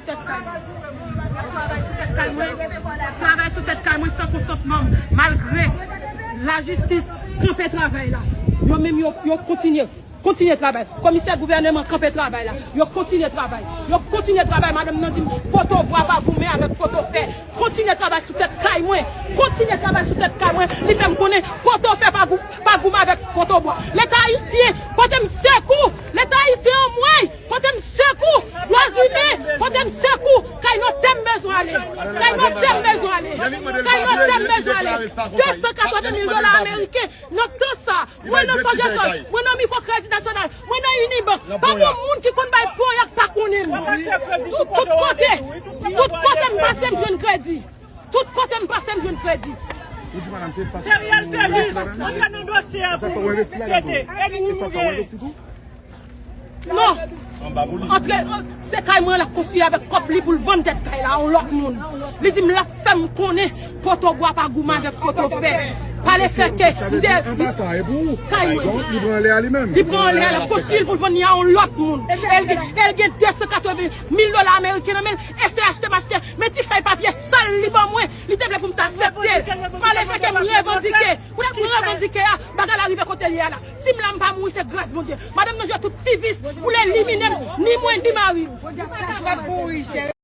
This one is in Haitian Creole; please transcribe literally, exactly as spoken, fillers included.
Tèt kay mwen. Travay sou tèt kay mwen san konsantman m, malgre lajistis kanpe travay la. Yo menm, yo, yo kontinye, kontinye travay. Komisè gouvènman kanpe travay la. Yo kontinye travay. Yo kontinye travay. Madanm nan di m, poto bwa pa goumen avèk poto fè. Kontinye travay sou tèt kay mwen. Kontinye travay sou tèt kay mwen. Li fè m konnen poto fè pa gou-, pa goumen avèk poto bwa. Leta ayisyen, pote m sekou. Leta ayisyen, anmwey, pote m sekou. Dwa imen, pote m sekou. Kay notè m bezwen ale. Kay notè m bezwen ale. Kay notè m bezwen ale. De san katreven mil dola ameriken nan tan sa. Mwen nan Sodjezòn, mwen nan Mikrokredi Nasyonal, mwen nan Unibank. Pa gen moun ki konn bay ponyèt pa konnen m. Tout, tout kote, tout kote m pase, m jwenn kredi. Tout kote m pase, m jwenn kredi. Ou di madanm, se pa sa. Teriel Telis, antre nan dosye a pou nou. Trete, e pou nou. Non. Antre, se kay mwen l ap konstwi avèk kòb li pou l vann tèt kay la a yon lòt moun. Li di m l ap fè m konnen poto bwa pa goumen avèk poto fè. Pale fè ke m te, kay mwen. Li pran lè a li menm. Li pran lè a, l ap konstwi l pou l vann li a yon lòt moun. E l gen, e l gen de san katreven mil dola ameriken nan men l. Eseye achte m achte. Men ti fèy papye sal li ban mwen. Li te vle pou m ta aksepte l. Fale fè ke m revandike. Pou lè m revandike a, bagay la rive kote l ye a la. Si m la, m pa mouri, se gras Bondye. Madanm nan jwe tout ti vis pou l elimine m, ni mwen, ni mari m.